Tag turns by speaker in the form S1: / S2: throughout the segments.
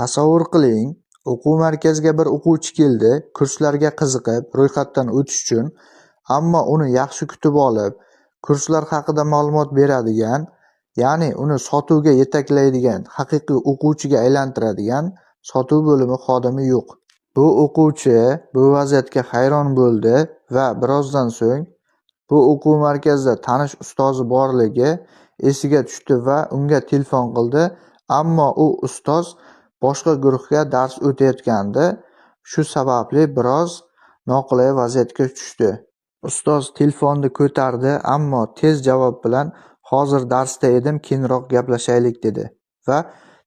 S1: Tasavvur qiling, o'quv markaziga bir o'quvchi keldi, kurslarga qiziqib, ro'yxatdan o'tish uchun, ammo uni yaxshi kutib olib, kurslar haqida ma'lumot beradigan, ya'ni uni sotuvga yetaklaydigan, haqiqiy o'quvchiga aylantiradigan sotuv bo'limi xodimi yo'q. Bu o'quvchi bu vaziyatga hayron bo'ldi va birozdan so'ng bu o'quv markazida tanish ustozi borligi esiga tushdi va unga telefon qildi, ammo u ustoz boshqa guruhga dars o'tayotgandi. Shu sababli biroz noqulay vaziyatga tushdi. Ustoz telefonni ko'tardi, ammo tez javob bilan "Hozir darsda edim, keyinroq gaplashaylik" dedi va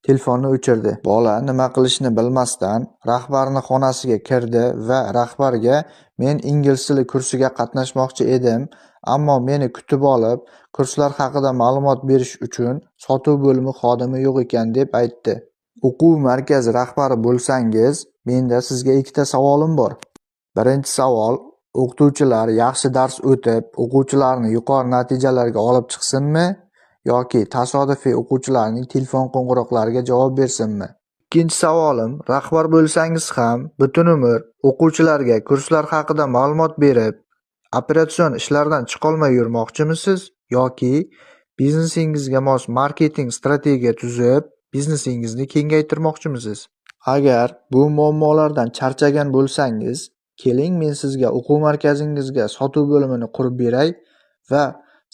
S1: telefonni o'chirdi. Bola nima qilishni bilmasdan rahbarning xonasiga kirdi va rahbarga "Men ingliz tili kursiga qatnashmoqchi edim, ammo meni kutib olib, kurslar haqida ma'lumot berish uchun sotuv bo'limi xodimi yo'q ekan" deb aytdi. O'quv markazi rahbari bo'lsangiz, menda sizga ikkita savolim bor. Birinchi savol: o'qituvchilar yaxshi dars o'tib, o'quvchilarni yuqori natijalarga olib chiqsinmi yoki tasodifiy o'quvchilarning telefon qo'ng'iroqlariga javob bersinmi? Ikkinchi savolim: rahbar bo'lsangiz ham butun umr o'quvchilarga kurslar haqida ma'lumot berib, operatsion ishlardan chiqolmay yurmoqchimisiz yoki biznesingizga mos marketing strategiya tuzib, biznesingizni kengaytirmoqchimisiz? Agar bu muammolardan charchagan bo'lsangiz, keling men sizga o'quv markazingizga sotuv bo'limini qurib beray va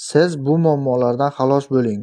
S1: siz bu muammolardan xalos bo'ling.